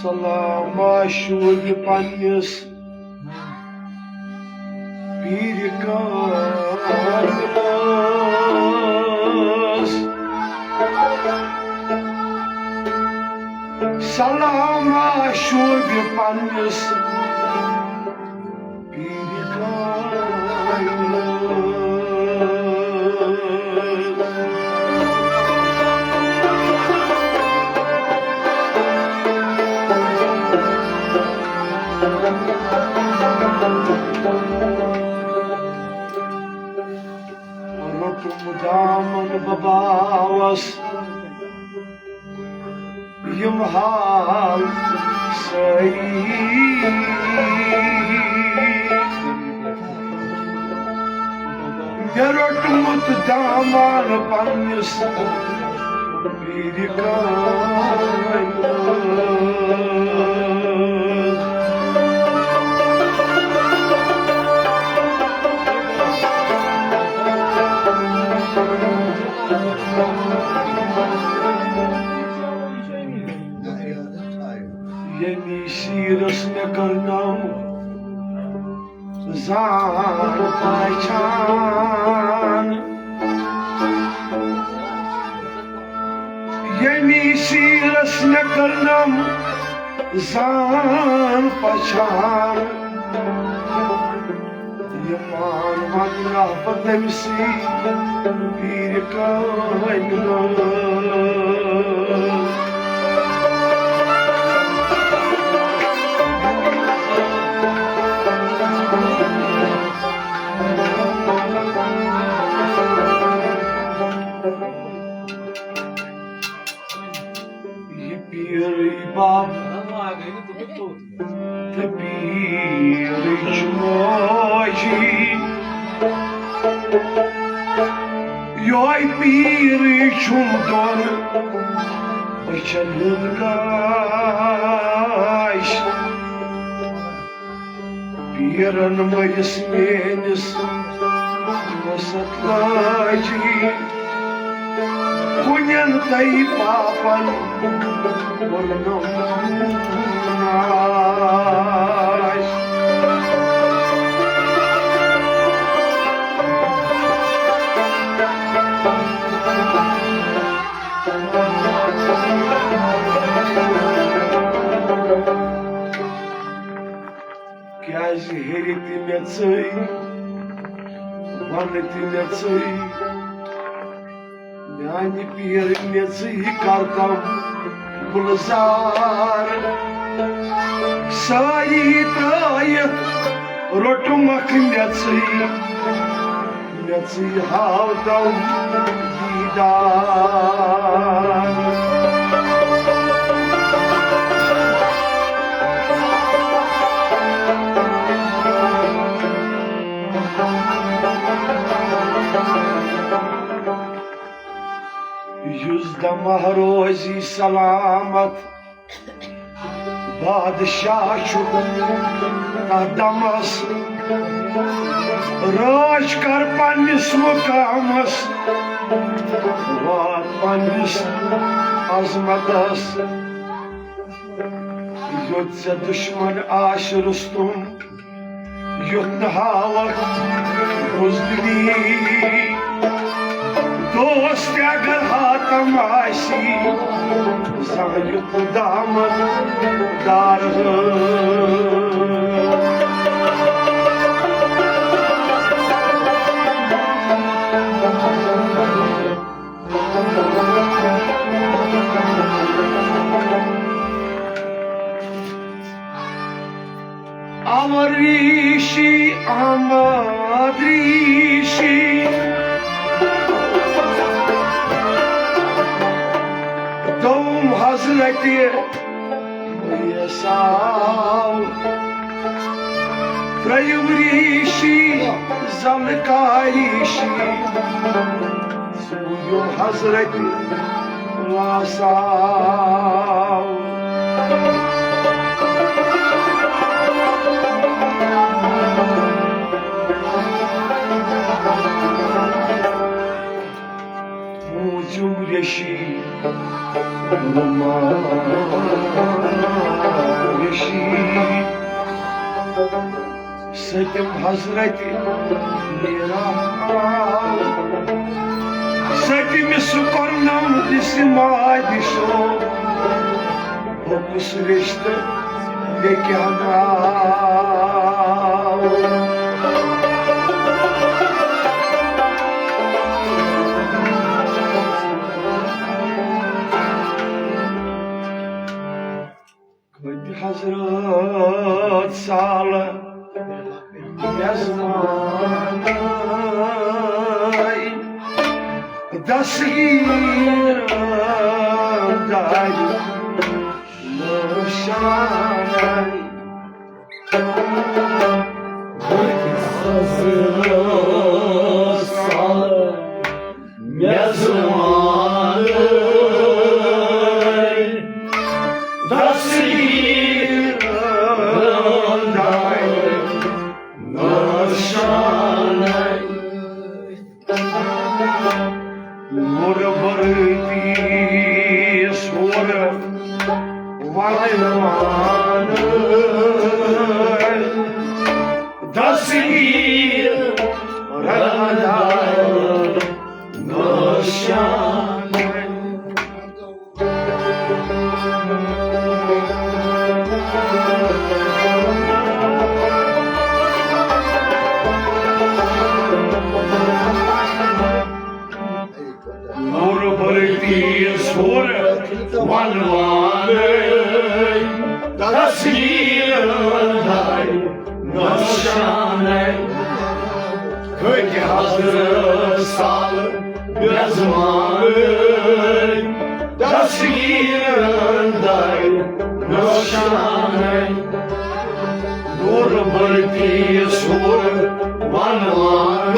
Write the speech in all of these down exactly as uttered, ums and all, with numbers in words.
سلام آشوب پننِس پیٖرِ کاملس۔ سلام آشوب پننِس پیٖرِ کاملس۔ روٚٹُم دامن بہٕ باوس یِم حال سٲری۔ مےٚ روٚٹمُت دامان پننِس پیٖرِ کامہِ۔ ییٚمی سیٖرس مےٚ کٔرنم زان پہچان۔ ییٚمی سیٖرس مےٚ کٔرنم زان پہچان۔ یہِ مان وننہٕ بہٕ تٔمۍ سٕے پیٖرِ کاملس۔ یہِ پیٖرٕے بب تہٕ پیٖرٕے چھُ موجی۔ یِہوٚے پیٖرٕے چھُم دۄن أچھن ہُنٛد گاش۔ پیرن مٔرِس میٲنِس وسط لٲجی۔ کُنٮ۪ن تہٕ پاپن کوٚرنم ناش۔ کیازِ ہیٚرِ تہِ مےٚ ژٕے، بۄنہٕ تہِ مےٚ ژٕے، میانہِ پیٖرٕ مےٚ ژٕے کرتم گُلزار۔ سٲری ترٲیِتھ روٚٹمکھ مےٚ ژٕے۔ مےٚ ژٕے ہاو تَو دیٖدار۔ یُس دمہ روزی سلامت، بادشاہ چھُ تتھ دمس، رٲچھ کر پننِس مقامس، وات پننِس عظمتس۔ یوٚت ژےٚ دُشمن آسہِ رُستُم، یُتھ نہٕ ہاوکھ بُزدِلی۔ دوست تہِ اگر ہاتم آسی، زانٛہہ یُتھ نہٕ دامن دار۔ امر ریشی، احمد ریشی، دوم حضرت عیسیٰ، ترٛیٚیِم ریشی، زلکار ریشی۔ ژوٗرِم حضرت واسا۔ پوٗنٛژِم ریشی نمایشی ستم حضرت میرا، ستم سکرنم دس مادشو، بہ کس رشتہ مے کیا ناو۔ کھٔتۍ حضرت سالہ میزبان دستگیر دارِ نشانہ۔ کھٔتۍ حضرت سالہ میزبان دستگیر دارِ نشانہ۔ غربتی سور ونوان دستگیر رنگدار نشان۔ غربتی سور ونوان دستگیر دارِ نشانہ۔ کھٔتۍ حضرت سالہ میزبان دستگیر دارِ نشانہ۔ غربتی سور ونوان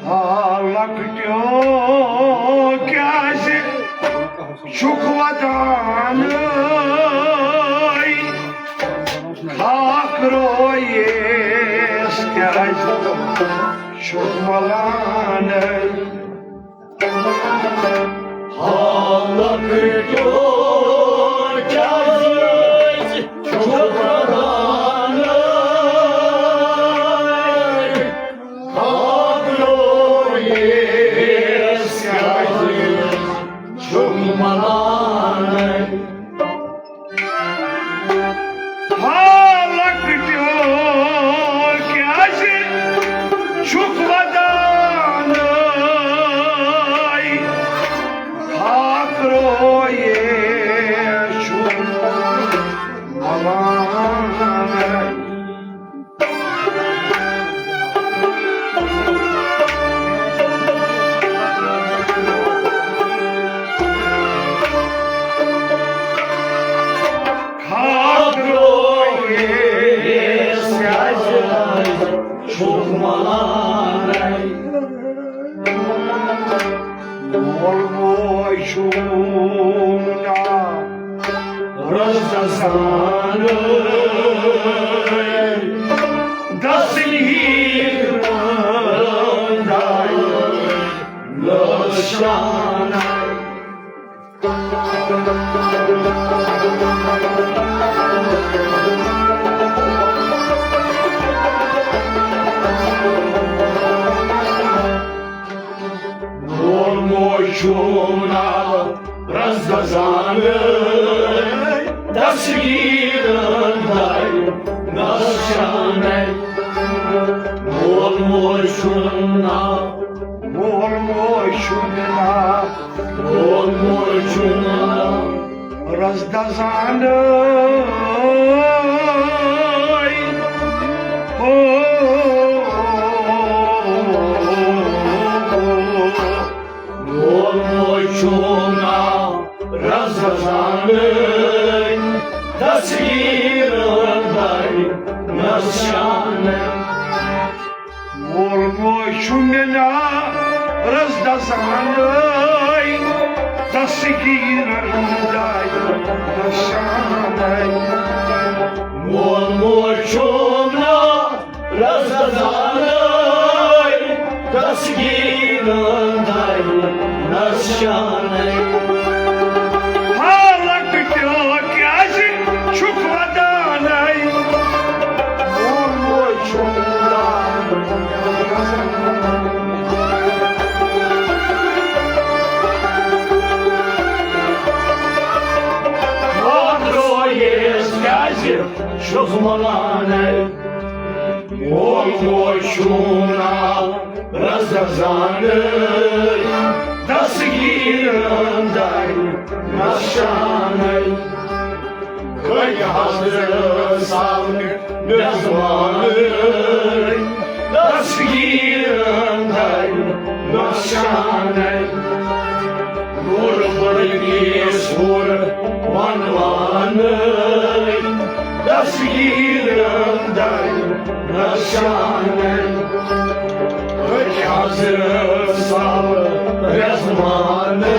ہا لۄکٹیو کیٛازِ چھُکھ ودان؟ خاک رویس کیٛازِ چھُکھ ملان؟ ہا لۄکٹیو کیٛازِ چھُکھ ودان؟ خاک رویس کیٛازِ چھُکھ ملان؟ ہا لۄکٹیو کیٛازِ چھُکھ ودان؟ خاک رویس چھُکھ ملان؟ خاک رویس کیٛازِ چھُکھ ملان؟ مول موج چھُم نا رزق سان۔ دستگیر دای نشانه. مول موج چھُم ناو رزدزانٕے، دستگیٖرن دَرِ نشانَے۔ مول موج چھُم ناو، مول موج چھُم ناو، مول موج چھُم ناو رزدزانٕے۔ او، مول موج چھُم ناو رزدزانٕے، دستگیٖرن دَرِ نشانَے۔ مول موج چھُم ناو رزدزانٕے، دستگیٖرن دَرِ نشانَے۔ مول موج چھُم ناو رزدزانٕے، دستگیٖرن دَرِ نشانَے۔ حالت کیٛاہ کیٛازِ چھُکھ ودانَے؟ مول موج چھُم ناو رزدزانٕے۔ وۄنۍ درٛایس کیٛازِ چھُکھ ملانَے؟ مول موج چھُم ناو رزدزانٕے، دستگیٖرن دَرِ نشانَے۔ کٔتۍ حضرت صاحب میزبانٕے، دستگیٖرن دَرِ نشانَے۔ نور بلقیس ہور ونوانٕے، دستگیٖرن دَرِ نشانَے۔ کٔتۍ حضرت صاحب میزبانٕے۔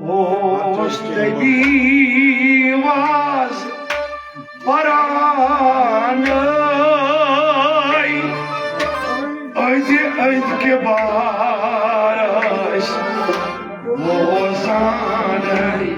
اوس نبی واز پرانَے، أنٛدۍ أنٛدۍ کِبار ٲسۍ بوزانَے۔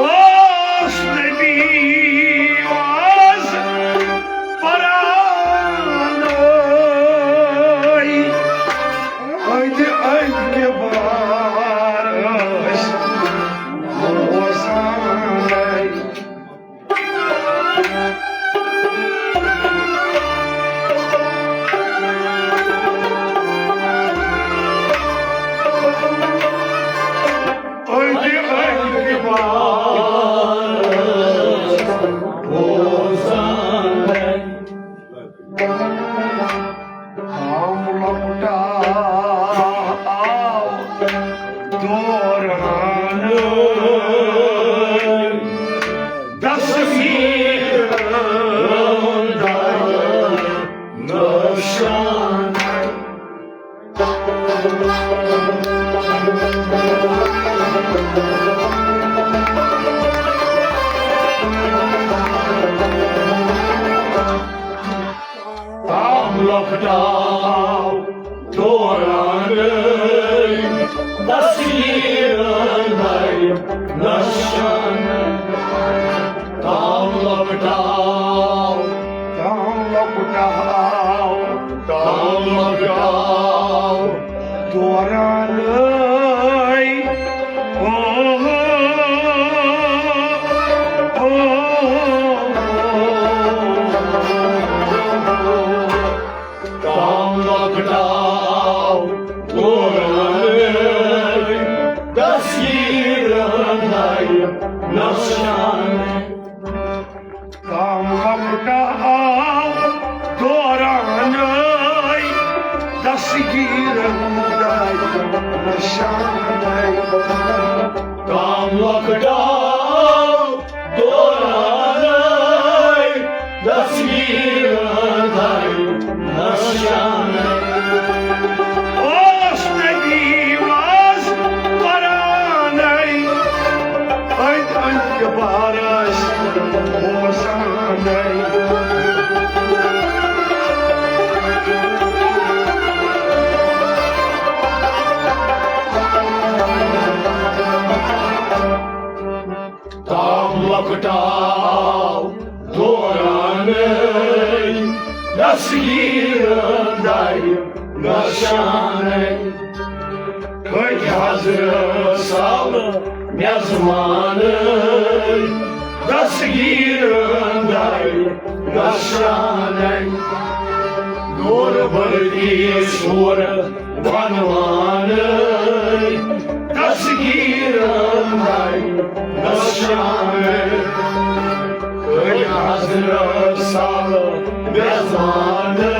اوس نبی واز تام لۄکٹاو دورانٕے تصویٖرن ہٕنٛدۍ نشانہٕ۔ تام لۄکٹاو، تام لۄکٹاو، تام لۄکٹاو دورانٕے۔ او، او، او۔ تام لۄکٹاو دورانٕے تصویٖرن ہٕنٛدۍ نشانہٕ۔ تام لۄکٹاو دورانٕے تصویٖرن ہٕنٛدۍ نشانہٕ۔ تام لۄکٹاو دورانٕے تصویٖرن ہٕنٛدۍ نشانہٕ۔ اوس نبی واز پرانٕے، أنٛدۍ أنٛدۍ کِبار ٲسۍ بوزانٕے۔ تام لۄکٹاو دورانٕے تصویٖرن ہٕنٛدۍ نشانٕے۔ کھٔتۍ حضرت سالہٕ میزبانٕے تصویٖرن ہٕنٛدۍ نشانٕے۔ نوٗر بلقیس ہور بنوانٕے تصویٖرن ہٕنٛدۍ نشانٕے۔ کھٔتۍ حضرت سالہٕ میزبانٕے۔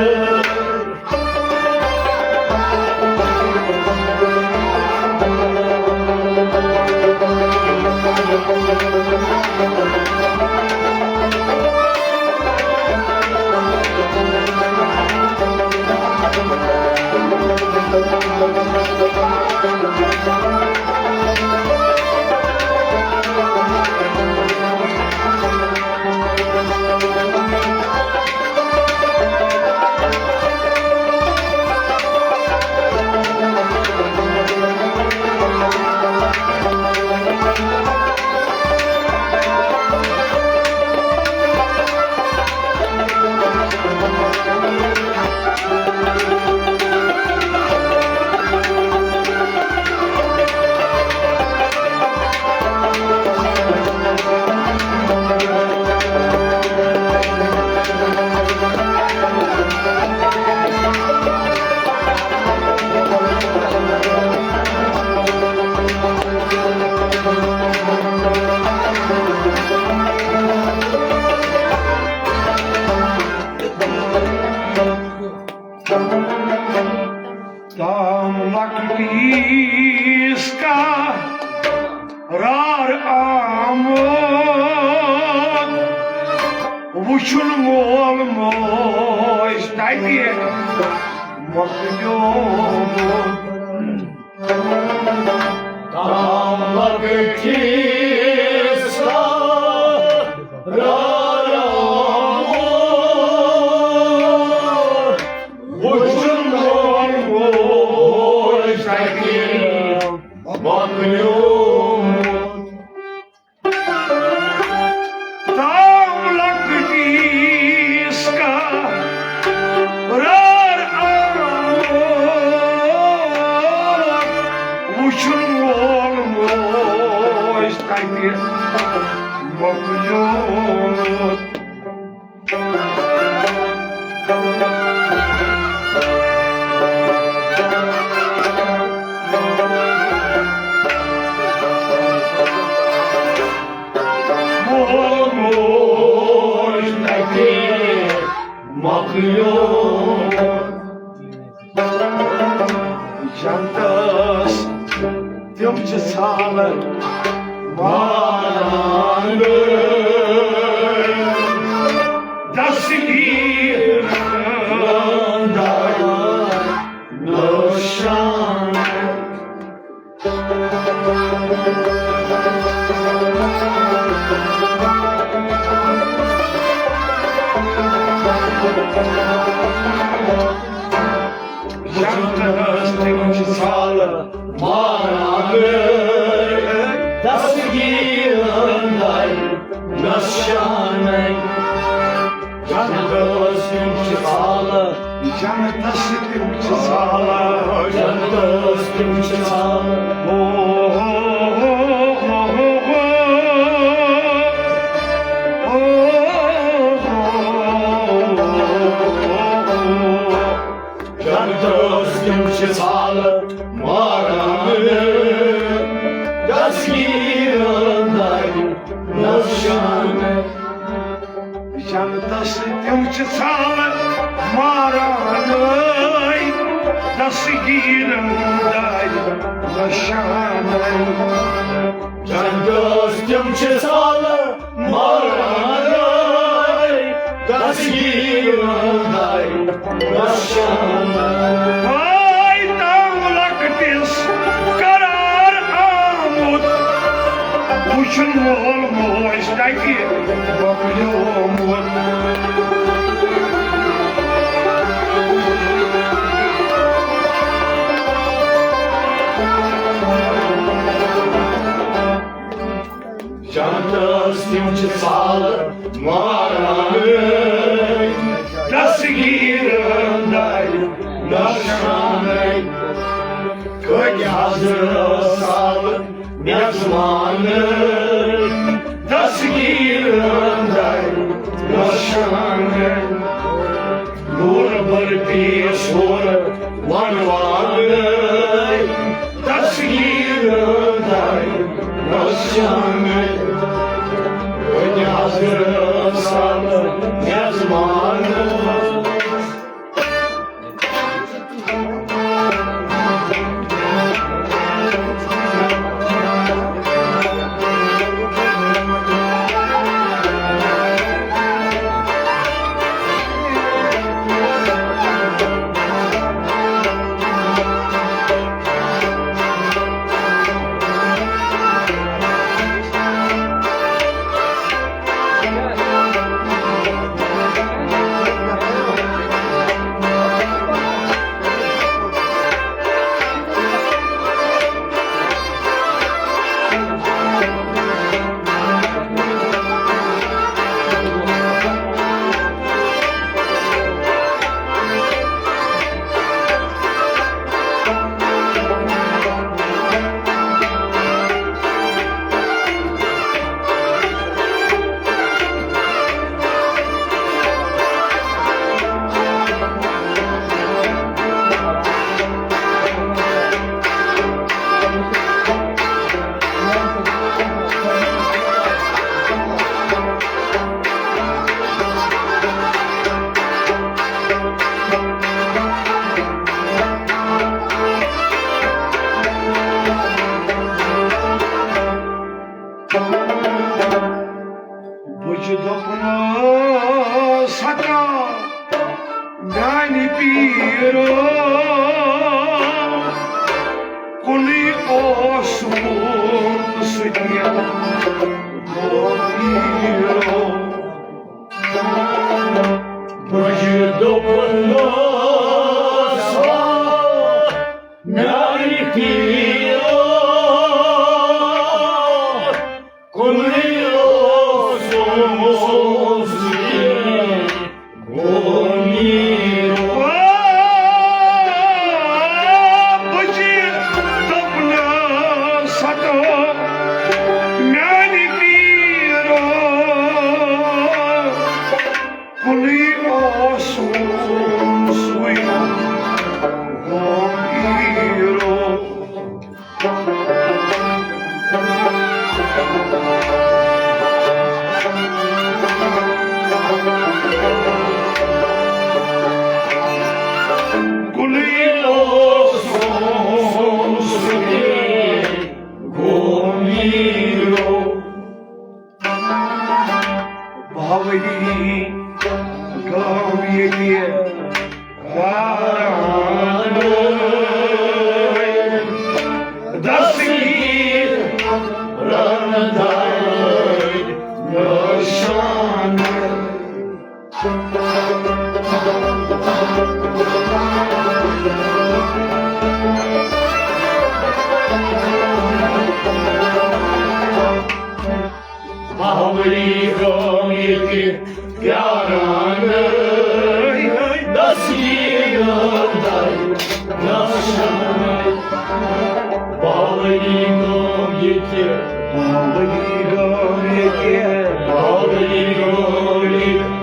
تام لۄکٹیٖس قرار آمُت، وٕچھُن مول موج تَتہِ مۄکلیومُت۔ تام لۄکٹیٖس قرار آمُت، وٕچھُن مول موج تَتہِ مۄکلیومُت۔ تام لۄکٹیٖس قرار آمُت، وٕچھُن مول موج تَتہِ مۄکلیومُت۔ مول موج تَتہِ مۄکلیومُت۔ جنتس تِم چھِ ژھانڈان مانان۔ دستگیٖر اندر نہ شان۔ جنتس تِم چھِ سالہٕ ماران، دستگیٖرن دارِ نشانَے۔ جنتس تِم چھِ سالہٕ، جنتس تِم چھِ سالہٕ، جنتس تِم چھِ سالہٕ۔ او، او، او۔ جنتس تِم چھِ سالہٕ ماران، دستگیٖرن دارِ نشانَے۔ جنتس تِم چھِ سالہٕ ماران، دستگیٖرن دارِ نشانَے۔ جنتس تِم چھِ سالہٕ ماران، دستگیٖرن دارِ نشانَے۔ ہاے تام لۄکٹِس قرار آمُت، وٕچھُن مول موج تَتہِ بۄکلیومُت۔ جنتس تِم چھِ سالہٕ ماران، دستگیٖرن دارِ نشانَے۔ کٲتۍ حضرت سالہٕ میزبانَے، دستگیٖرن دارِ نشانَے۔ نور بر پیش ہور ونوان، دستگیٖرن دارِ نشانَے۔ حضرت سالہٕ میزبان۔ بہٕ چھُس دَپان ستا میانہِ پیٖرو، کُنُے اوسُم سُہ تہِ پیٖرو۔ بہٕ چھُس دَپان ستا میانہِ پیٖرو، کُنُے اوسُم سُہ تہِ پیٖرو۔ بہٕ چھُس دَپان ستا میانہِ پیٖرو، کُنُے اوسُم سُے پیٖرو۔ ییٚتہِ باولی گام ییٚتہِ، باولی گام ییٚتہِ۔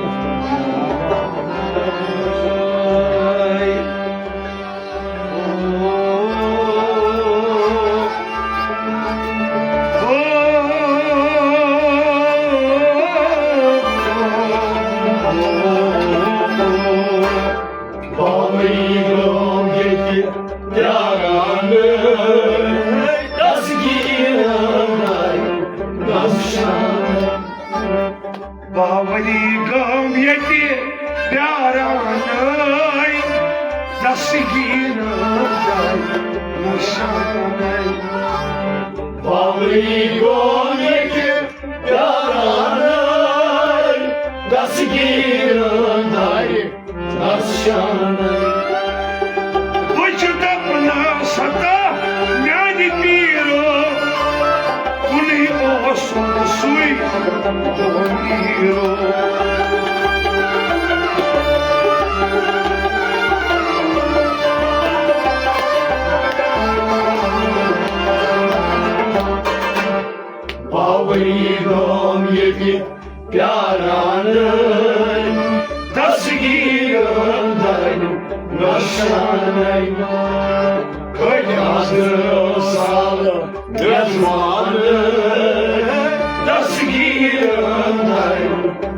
باولی گام ییٚتہِ پیاران، دستگیٖرن دارِ نشان۔ باولی گام ییٚتہِ پیاران، دستگیٖرن دارِ نشان۔ باولی گام ییٚتہِ پیاران، دستگیٖرن دارِ نشان۔ بہٕ چھُ دپنا ستا میانہِ پیٖرو، کُنُے اوسُم سُے میٖرو۔ باولی گام ییٚتہِ پیاران، دستگیٖرن دارِ نشان۔ کھٔتۍ حضرت سالہٕ میزبان، دستگیٖرن دارِ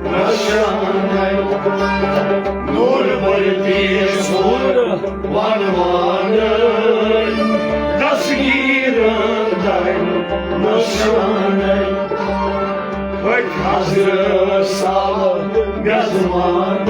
نشان۔ نور برتی سور ونوان، دستگیٖرن دارِ نشان۔ کھٔتۍ حضرت سالہٕ میزبان۔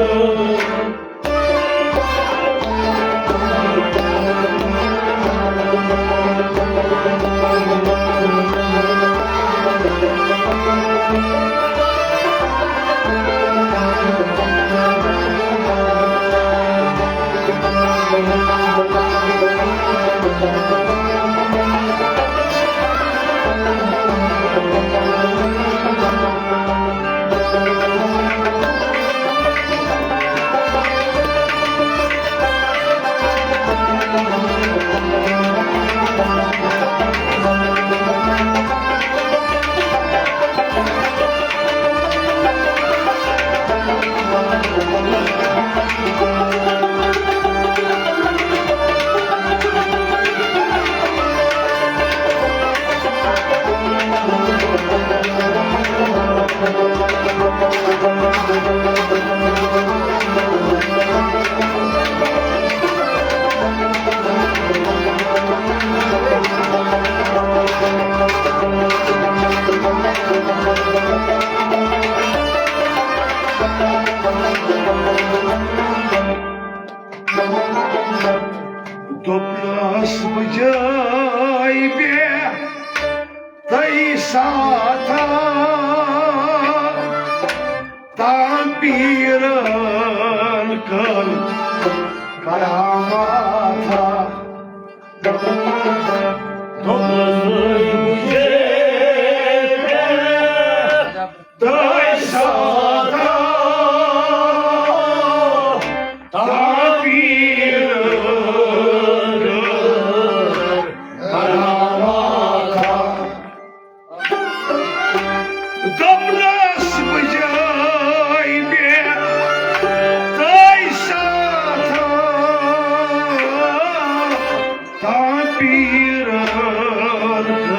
دوٚپنَس بہٕ جاے بیٚہہ تۄہہِ ساتھا، تام پیٖرن کٔر کراماتھا۔ دوٚپنَس بہٕ جاے بیٚہہ تۄہہِ ساتھا، تام پیٖرن کٔر کراماتھا۔ دوٚپنَس بہٕ جاے بیٚہہ تۄہہِ ساتھا، تام پیٖرن کٔر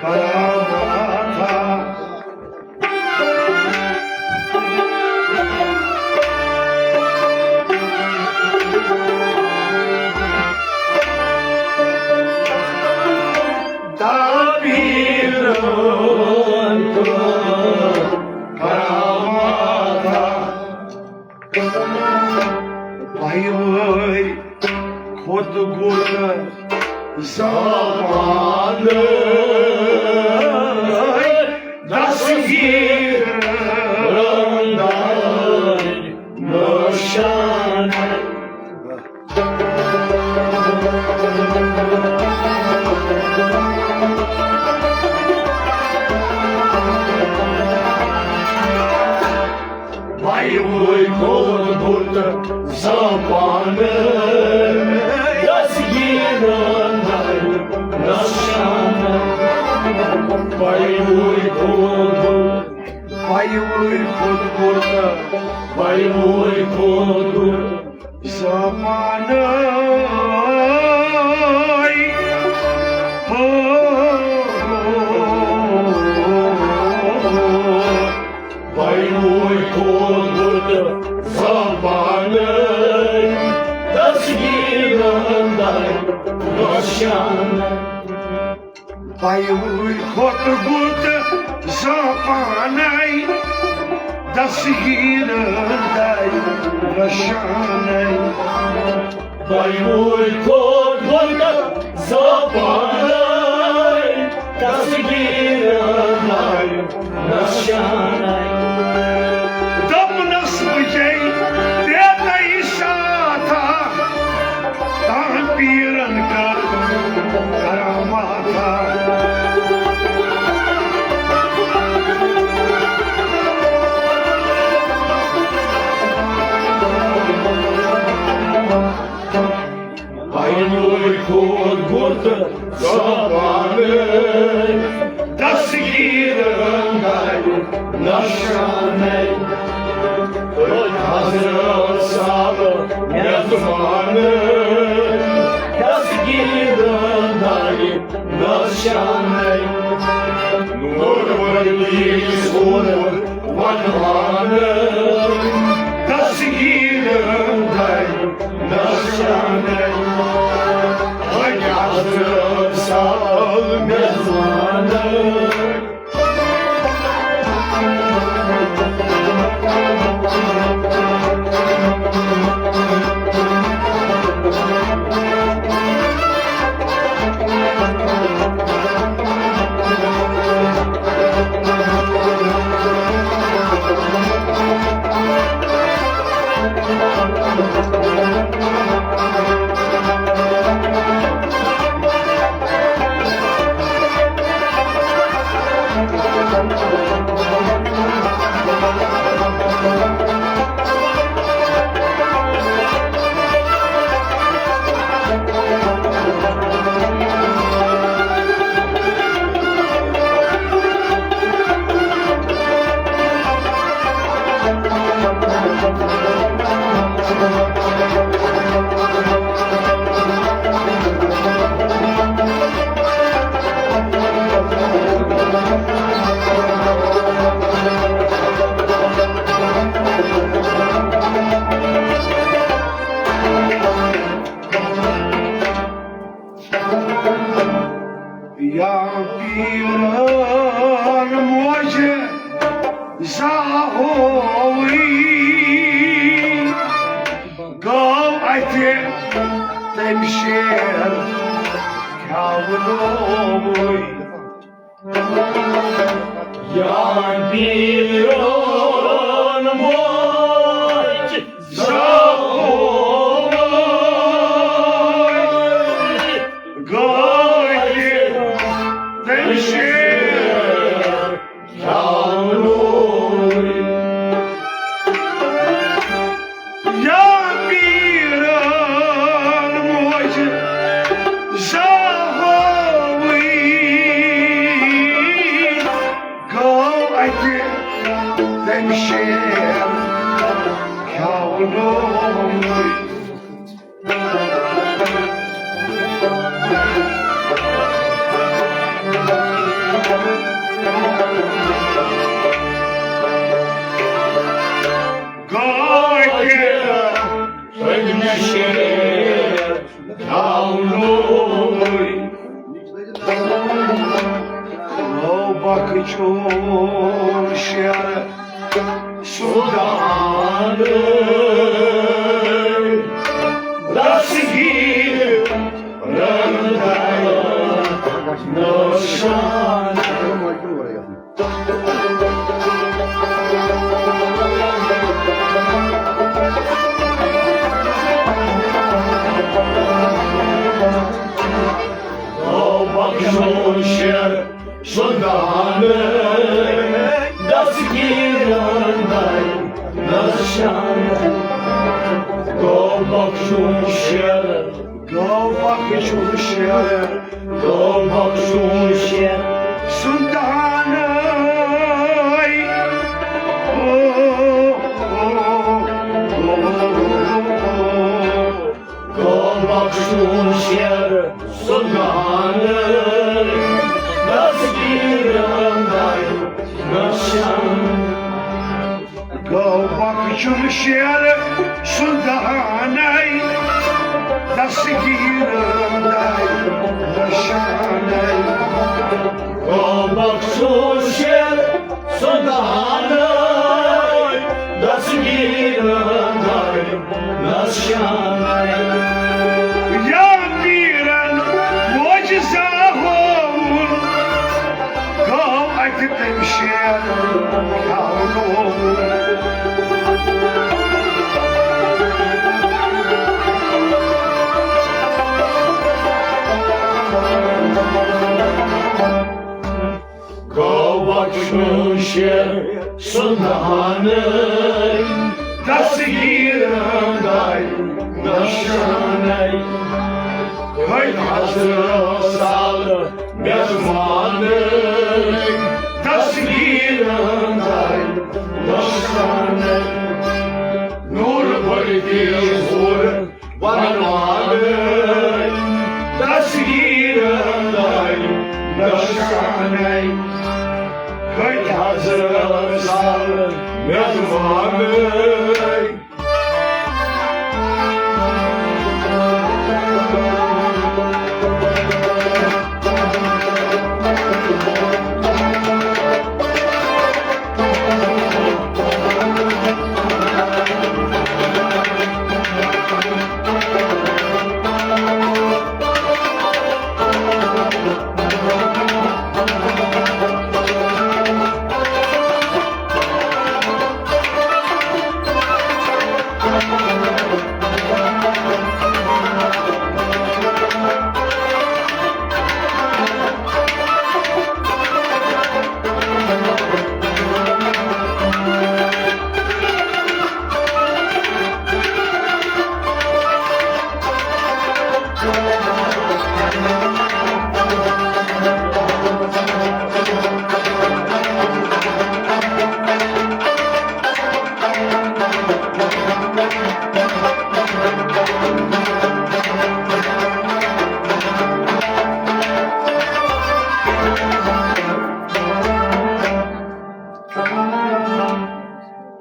کراماتھا۔ تعبیرن کٔر کراماتھا۔ بَہہِ وٕہٕرۍ کھۄتہٕ گوٚو نہٕ زمانہٕ دستگیٖرن دارِ نشان۔ بَہہِ وٕہٕرۍ کھۄتہٕ گوٚو نہٕ زمانہٕ دستگیٖرن دارِ نشان۔ پَیوٕے کھوٚت بہٕ، پَیوٕے کھوٚت بہٕ تہٕ پَیوٕے کھوٚت بہٕ زمانَے۔ ہو، ہو، ہو، ہو۔ پَیوٕے کھوٚت بہٕ تہٕ زمانَے، دستگیٖرن دَرِ نشانَے۔ پَیوٕے کھوٚت بہٕ تہٕ زمانَے، دستگیٖرن دَرِ نشانَے۔ پَیوٕے کھوٚت بہٕ تہٕ زمانَے، دستگیٖرن دَرِ نشانَے۔ دوٚپنَس بہٕ جے دیتَے ساتھا، تام پیٖرن کٔر کراماتھا۔ پَیوٕے کھوٚت بہٕ تہٕ زمانَے، دستگیٖرن دَرِ نشانَے۔ أتھۍ حضرت صاحب میزبانَے، دستگیٖرن دَرِ نشانَے۔ نوٗر ؤلی سوٗر وَنوانَے، دستگیٖرن دَرِ نشانَے۔ أتھۍ حضرت صاحب میزبانَے۔ یا پیٖرن موجہِ زاہوٕے، گٲو اَتہِ تٔمۍ شیر کھیٛاونووٕے۔ یا پیٖرن موجہِ زاہوٕے، گٲو اَتہِ تٔمۍ شیر کھیٛاونووٕے۔ یا پیٖرن موجہِ زاہوٕے، گٲو اَتہِ تٔمۍ شیر کھیٛاونووٕے۔ گاے تہِ أنۍ مےٚ شیر تھاونووٕے۔ او بخشوش شیر سُلطان دستگیر رنگدار نشان۔ او بخشوش شیر سُلطان دستگیرن دار نشان۔ گوٚو بخشوش شیر، گوٚو بخشوش شیر، گوٚو بخشوش شیر۔ سُلطانَے۔ او، او، او، او، او۔ گوٚو بخشُن شیر سُلطانَے، دستگیٖرَن دَے نشان۔ گوٚو بخشُن شیر سُلطانَے، دستگیٖرَن دَے نشانَے۔ گوٚو بخشُن شیر سُلطانَے، دستگیٖرَن دَے نشانَے۔ یا پیٖرَن معجزہ ہووُن، گوٚو اَتہِ تٔمۍ شیرَن کیٛاہ ہووُن۔ گوٚو بخشُن شیر سُلطانَے، دستگیٖرَن دَے نشانَے۔ کھٔتۍ حضرت سالہٕ میزبانَے، دستگیٖرَن دَے نشانَے۔ نوٗر بٔرۍ تیز ہور ونوادٕے، دستگیٖرَن دَے نشانَے۔ کھٔتۍ حضرت سالہٕ میزبانَے۔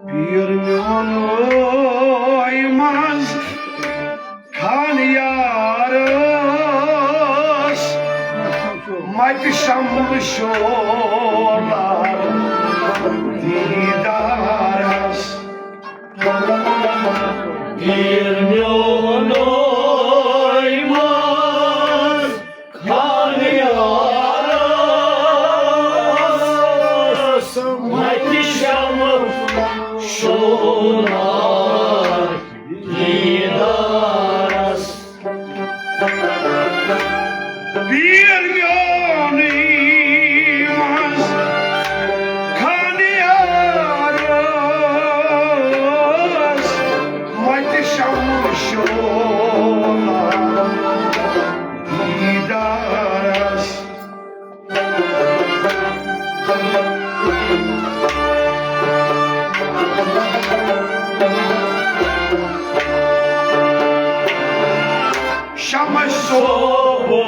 پیٖر میون ٲے منٛز خان یارس، متہِ شملہٕ شولہ دیٖدارس۔ پیٖر میون ٲے منٛز خان یارس، متہِ شملہٕ شولہ دیٖدارس۔ پیٖر میونٕے منٛز خان یارس، متہِ شملہٕ شولہ دیٖدارس۔ شمس صوبہ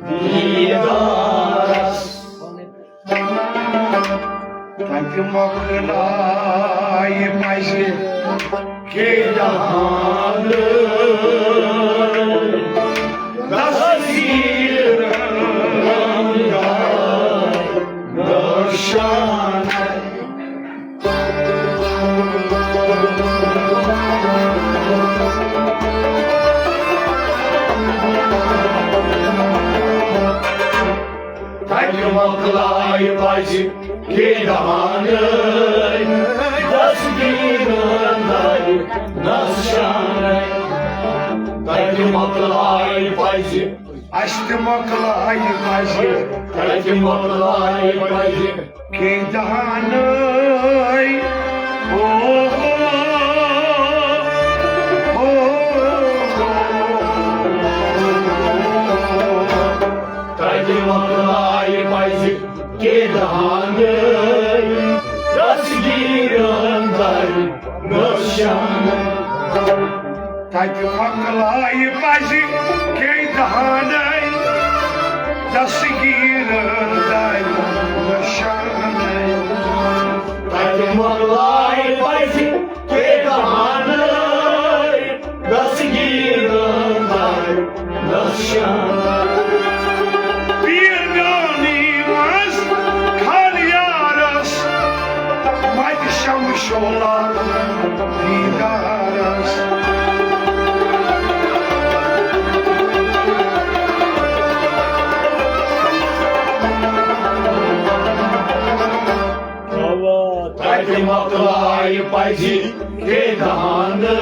دیٖدارس۔ تَتہِ مۄکلایہِ پَزِ کے دہان دستگیٖرَن دَے نشان۔ تَتہِ مۄکلایہِ پَزِ کے دہانٕے، دستگیٖرَن دَے نشانٕے۔ تَتہِ مۄکلایہِ پَزِ، اَسہِ تہِ مۄکلایہِ پَزِ، تَتہِ مۄکلایہِ پَزِ کے دہانٕے۔ او، او، او، او۔ تَتہِ مۄکلایہِ پَزِ کینٛہہ دَہانَے، دَستگیٖرَن دَرِ نَشانَے۔ تَتہِ مۄکلایہِ پَزِ کینٛہہ دَہانَے، دَستگیٖرَن دَرِ نَشانَے۔ پیٖر میٛٲنی منٛز خانیارَس، وَتہِ شمہٕ شعلہ دیٖدارس۔ تَتہِ مۄکلایہِ پَزِ کینٛہہ دَہانَے،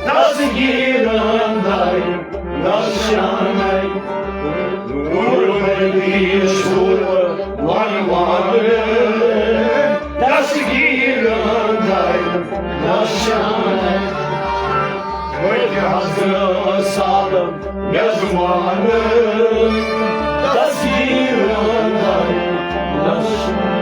دَستگیٖرَن دَرِ نَشانَے۔ نوٗر بٔرِتھ سُر وَنوانہٕ، دَستگیٖرَن دَرِ نَشانَے۔ وٲتۍ حضرت سالم میزوانہٕ، دَستگیٖرَن دَرِ نَشانَے۔